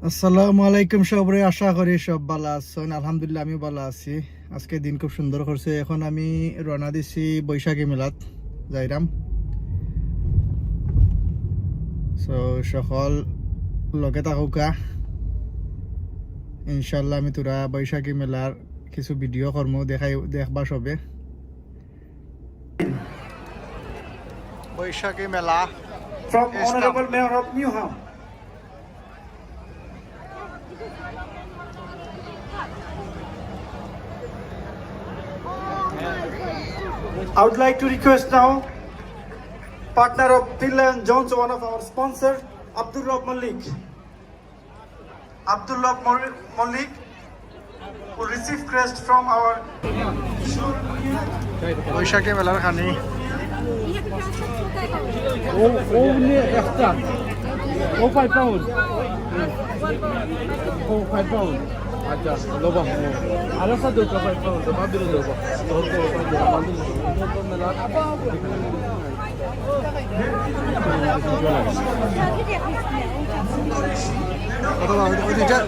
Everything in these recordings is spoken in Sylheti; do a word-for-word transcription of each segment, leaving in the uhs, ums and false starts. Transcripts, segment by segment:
আসসালামু আলাইকুম সবরে, আশা করি সব ভালা আছইন। আলহামদুলিল্লাহ, আমিও ভালা আছি। আজকে দিন খুব সুন্দর করছে। এখন আমি রওনা দিছি বৈশাখী মেলাত যাইরাম। So সকল লগে থাকউক্কা, ইনশাআল্লাহ আমি থুড়া বৈশাখী মেলার কিছু ভিডিও করমু, দেখাই, দেখবা সবে। বৈশাখী মেলা from Honorable Mayor of Newham. I would like to request now partner of Finland Jones, one of our sponsor, Abdul Rob Malik. Abdul Rob Malik will receive crest from our বৈশাখী মেলার খানি। ও, ও নিয়ে একটা। ও five pound। ও five pound। আচ্ছা, লবা। আর একটা দরকার five pound, বাদ দিলে লবা। কত বা? ওই দুইটা,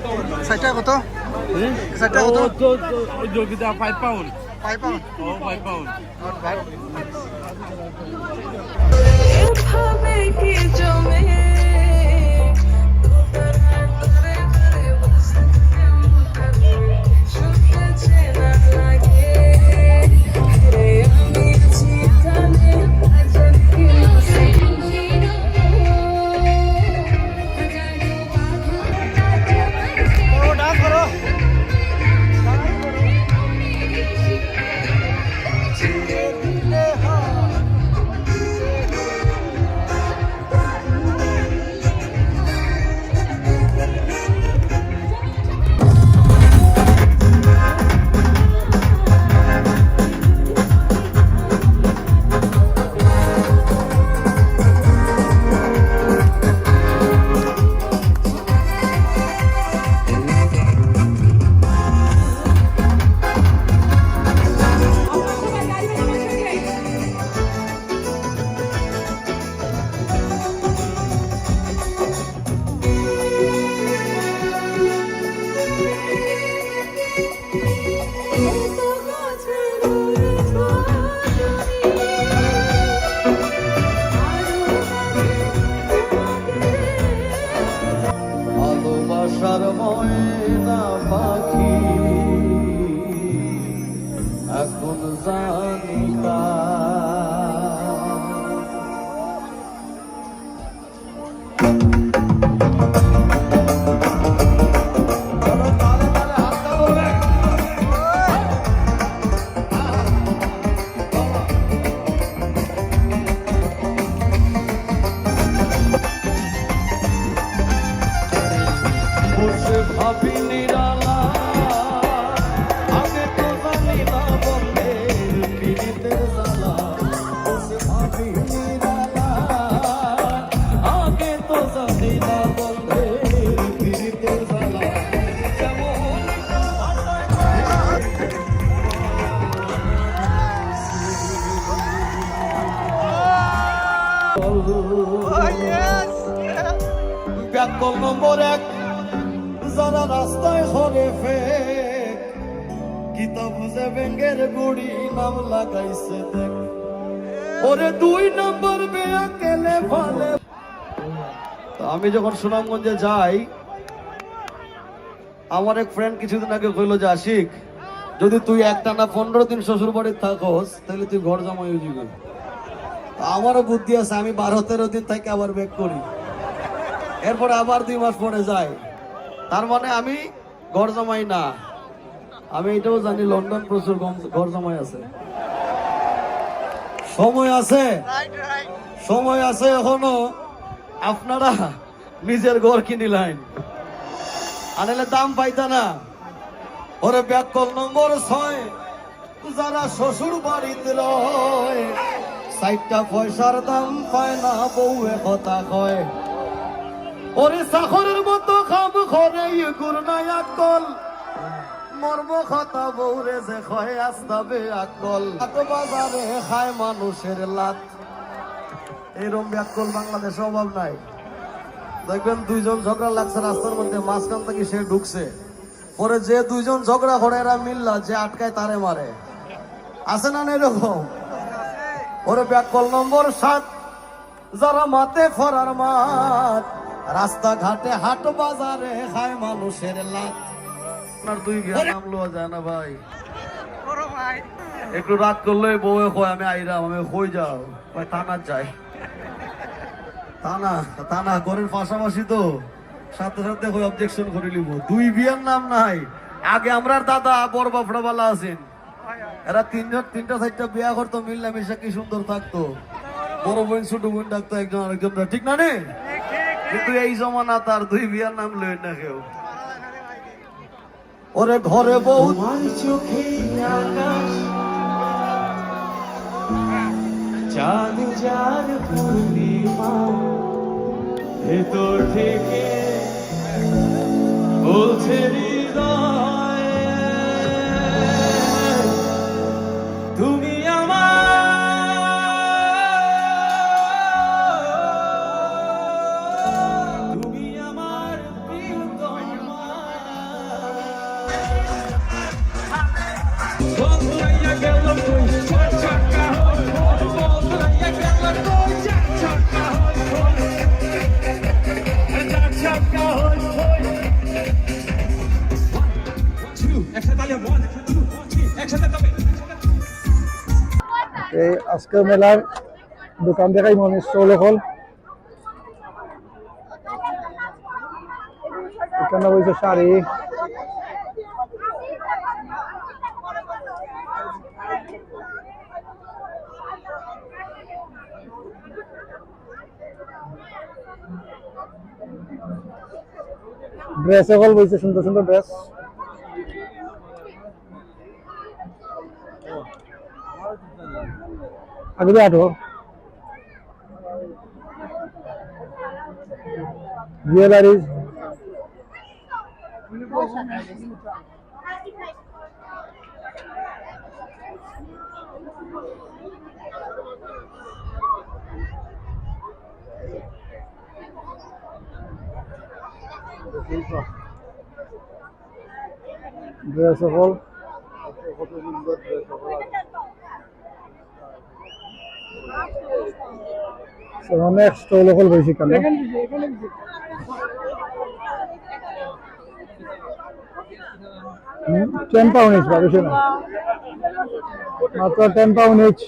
চাইরটা কত? হুম? চাইরটা কত? ও, তো, তো, ওই জগিতা five pound। Five pound? O, five pound। Not bad. এভাবে কি জমে? ভালোবাসার ময়না পাখি এখন জানি কার। বসে ভাবি নিরালা, আগে তো জানি না বন্ধের পিরিতের জ্বালা। বসে ভাবি নিরালা, আগে তো জানি না বন্ধের পিরিতের জ্বালা। যেমন ব্যাকল নম্বর এক, যারা রাস্তায় করে ফেক, কিতা বুঝে ব্যাঙের গুড়ি নাম লাগাইছে দেখ। ওরে দুই নম্বর বেয়াকেলে ফালে। তো আমি যখন সুনামগঞ্জে যাই, আমার এক ফ্রেন্ড কিছুদিন আগে কইলো যে, "আশিক, যদি তুই একটানা পনেরো দিন শ্বশুর বাড়িত থাকস, তাহলে তুই ঘর জামাই অইযিবে।" তো আমারও বুদ্ধি আছে, আমি বারো তেরো দিন থাকি আবার ব্যাক করি, এরপরে আবার দুই মাস পরে যাই। তার মানে আমি ঘর জামাই না। আমি এটাও জানি, লন্ডন প্রচুর গম-, ঘর জামাই আছে। সময় আছে, সময় আছে এখনো। আপনারা নিজের ঘর কিনিলাইন, আনাইলে দাম পাইতা না। ওরে ব্যাকল নম্বর ছয়, যারা শ্বশুর বাড়িত রয়, চাইরটা পয়সার দাম পায় না, বউয়ে কথা কয়। ওরে চাকরের মতো কাম করে, ই গুর নাই আক্কল। মর্ম কথা বউরে যে কয়, আস্তা বেআক্কল। হাট বাজারে খায় মানুষের লাত। এরম ব্যাকল বাংলাদেশে অভাব নাই। দেখবেন দুইজন ঝগড়া লাগছে রাস্তার মধ্যে, মাঝখান থাকি সে ঢুকছে। পরে যে দুইজন ঝগড়া করে এরা মিল্লা, যে আটকায় তারে মারে। আছে না, না এরকম? ওরে ব্যাককল নম্বর সাত, যারা মাতে ফরার মাত, রাস্তাঘাটে হাট বাজারে খায় মানুষের লাত। আপনার দুই বিয়ার নাম লওয়া যায় না ভাই। একটু রাগ করলে বউয়ে কয়, "আমি আইরাম।" আমি কই, "যাও।" কয়, "থানা যাই।" থানা, থানা ঘরের পাশাপাশি তো, সাথে সাথে কই অবজেকশন করি লিব। দুই বিয়ার নাম নাই। আগে আমরার দাদা বড় বাফড়া বালা আছেন, এরা তিনজন তিনটা চাইরটা বিয়া করতো, মিল্লা মিশা কি সুন্দর থাকতো। বড় বোন ছোট বোন ডাকতো একজন আরেকজনরে, ঠিক না নি? কিন্তু এই জমানাত আর দুই বিয়ার নাম লয় না কেউ। ওরে ঘরে বউ। তোমার চোখে আকাশ, চাঁদ যার পূর্ণিমা, ভেতর থেকে বলছে হৃদয়, তুমি আমার, তুমি আমার প্রিয়তমা। এই আজকের মেলার দোকান দেখাই, মানে, স্টল অকল। এখানো বইছে শাড়ি। ড্রেস অকল বইছে, সুন্দর সুন্দর ড্রেস। আগে দিয়ে আটো। জুয়েলারিজ। ড্রেস অকল। So, অনেক স্টল অকল বইছে এখানো। হুম, টেন পাউন্ড ইচ, বা বেশি না। মাত্র টেন পাউন্ড ইচ।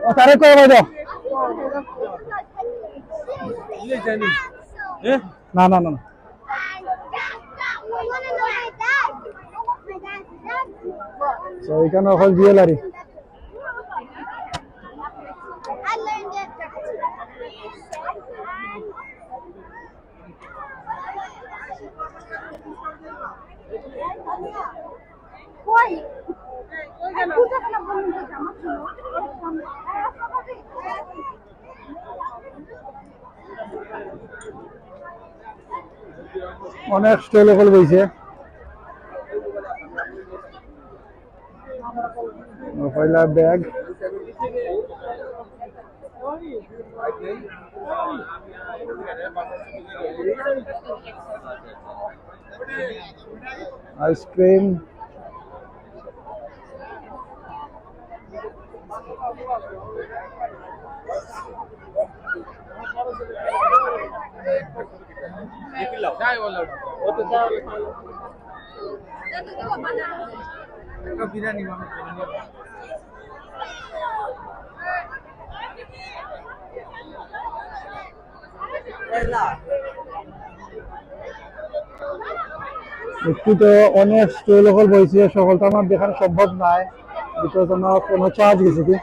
ও, তারে কই ভাই দাও। না, না, না, না। So, এখানো অকল জুয়েলারি। অনেক স্টল অকল বইছে। পয়লা ব্যাগ। আইসক্রিম। একটু তো অনেক স্টল অকল বইছে, সকলটা আমার দেখানো সম্ভব নায়, because আমার ফোনও চার্জ গেছে কি।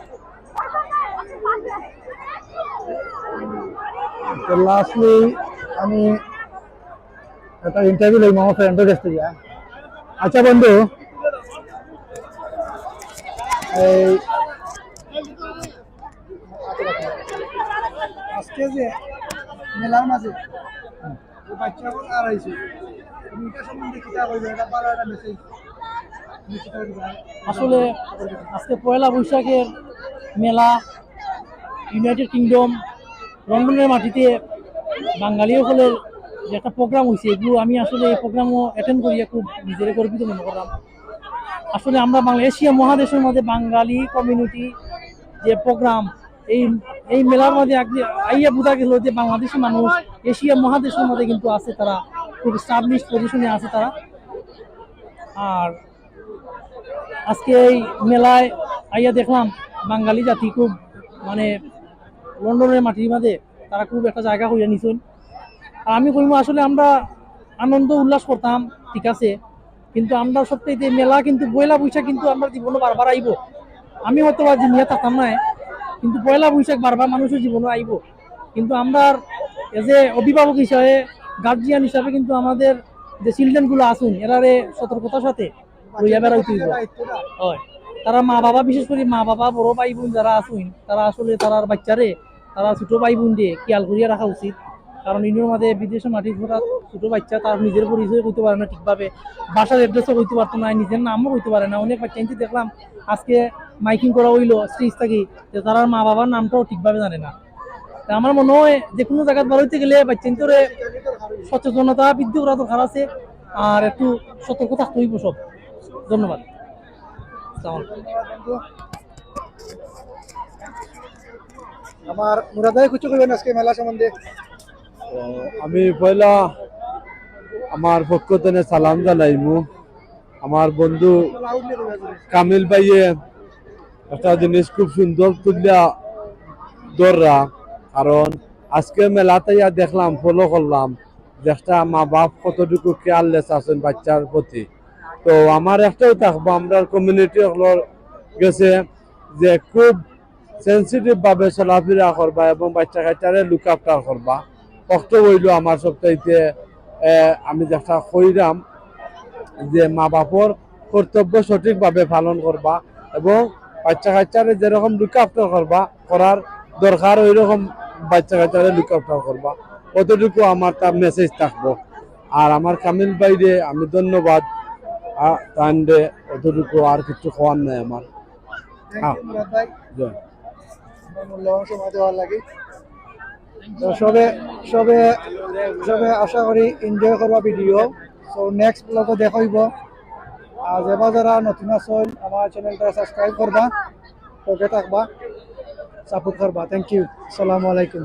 তো লাস্টলি আমি একটা ইন্টারভিউ লইমু আমার ফ্রেন্ডর কাছ থাকি। আচ্ছা বন্ধু, এই আজকে যে মেলার মাঝে বাচ্চা এখন আর আইছে। তুমি এটা সম্বন্ধে কিতা কইবে? এটা ভালো একটা মেসেজ। আসলে আজকে পয়লা বৈশাখের মেলা, ইউনাইটেড কিংডম, লন্ডনের মাটিতে বাঙালি সকলের যে একটা প্রোগ্রাম হয়েছে, এগুলো আমি আসলে এই প্রোগ্রামও অ্যাটেন্ড করিয়া খুব নিজেরে গর্বিত মনে করলাম। আসলে আমরা বাংলা, এশিয়া মহাদেশের মধ্যে বাঙালি কমিউনিটি যে প্রোগ্রাম, এই এই মেলার মধ্যে আগে আইয়া বোঝা গেল যে বাংলাদেশি মানুষ এশিয়া মহাদেশের মধ্যে কিন্তু আছে, তারা খুব এস্টাবলিশ পজিশনে আছে তারা। আর আজকে এই মেলায় আইয়া দেখলাম বাঙালি জাতি খুব, মানে, লন্ডনের মাটির মাঝে তারা খুব একটা জায়গা করিয়া নিছেন। আর আমি কইমু, আসলে আমরা আনন্দ উল্লাস করতাম, ঠিক আছে, কিন্তু আমরা সবচাইতে মেলা কিন্তু পয়লা বৈশাখ কিন্তু আমরা জীবনে বারবার আইব। আমি হয়তো বা জিনিয়া থাকতাম না, কিন্তু পয়লা বৈশাখ বারবার মানুষের জীবনে আইব। কিন্তু আমরা এজ এ অভিভাবক হিসাবে, গার্জিয়ান হিসাবে কিন্তু আমাদের যে চিলড্রেন গুলো আছইন, এরারে সতর্কতার সাথে লইয়া বেড়াইতে হইব। হয়, তারা মা বাবা, বিশেষ করে মা বাবা, বড় ভাই বোন যারা আছইন, তারা আসলে তারার বাচ্চারে, তারা ছোট ভাই বোন দিয়ে খেয়াল করিয়া রাখা উচিত। কারণ ইনোর মাঝে বিদেশের মাটির ঘোরা ছোট বাচ্চা তার নিজের পরিচয় কইতে পারে না ঠিকভাবে, বাসার অ্যাড্রেসও কইতে পারতো না, নিজের নামও কইতে পারে না। অনেক বাচ্চা কিন্তু দেখলাম আজকে মাইকিং করা হইলো স্টেজ থাকি, যে তারার মা বাবার নামটাও ঠিকভাবে জানে না। তা আমার মনে হয় যে কোনো জায়গাত বার হইতে গেলে বাচ্চাইন্তরে সচেতনতা বৃদ্ধি করা দরকার আছে, আর একটু সতর্ক থাকতে হইব সব। ধন্যবাদ। আসসালামু আলাইকুম। আমার মুরাদ ভাই কিছু কইবেন আজকে মেলা সম্বন্ধে? তো আমি পয়লা আমার পক্ষ থেকে সালাম জানাইমু। আমার বন্ধু কামিল ভাইয়ে একটা জিনিস খুব সুন্দর তুলিয়া ধররা, কারণ আজকে মেলাতে ইয়া দেখলাম, ফলো করলাম, যে একটা মা বাপ কতটুকু কেয়ারলেস আছেন বাচ্চার প্রতি। তো আমার একটাই থাকবো, আমরা কমিউনিটি হকলর গেছে যে খুব সেন্সিটিভ ভাবে চলাফেরা করবা এবং বাচ্চা কাচ্চারে লুক আফটার করবা। অক্ত হইল আমার সবচাইতে, এ, আমি যেটা কইরাম যে মা বাপর কর্তব্য সঠিকভাবে পালন করবা এবং বাচ্চা কাচ্চারে যেরকম লুক আফটার করবা, করার দরকার ওই রকম বাচ্চা কাচ্চারে লুক আফটার করবা। অতটুকু আমার তার মেসেজ থাকবো। আর আমার কামিল ভাইরে আমি ধন্যবাদ, আ, তানরে অতটুকু আর কিছু কওয়ার নাই আমার। Thank you, মুরাদ ভাই। জি। আপনার মূল্যবান সময় দেওয়ার লাগি। তো সবে, সবে, সবে আশা করি এনজয় করবা ভিডিও। So নেক্সট ব্লগও দেখা হইব। আর যেবা যারা নতুন আছইন, আমার চ্যানেলটা সাবস্ক্রাইব করবা, ওকে থাকবা, সাপোর্ট করবা। Thank you. আসসালামু আলাইকুম।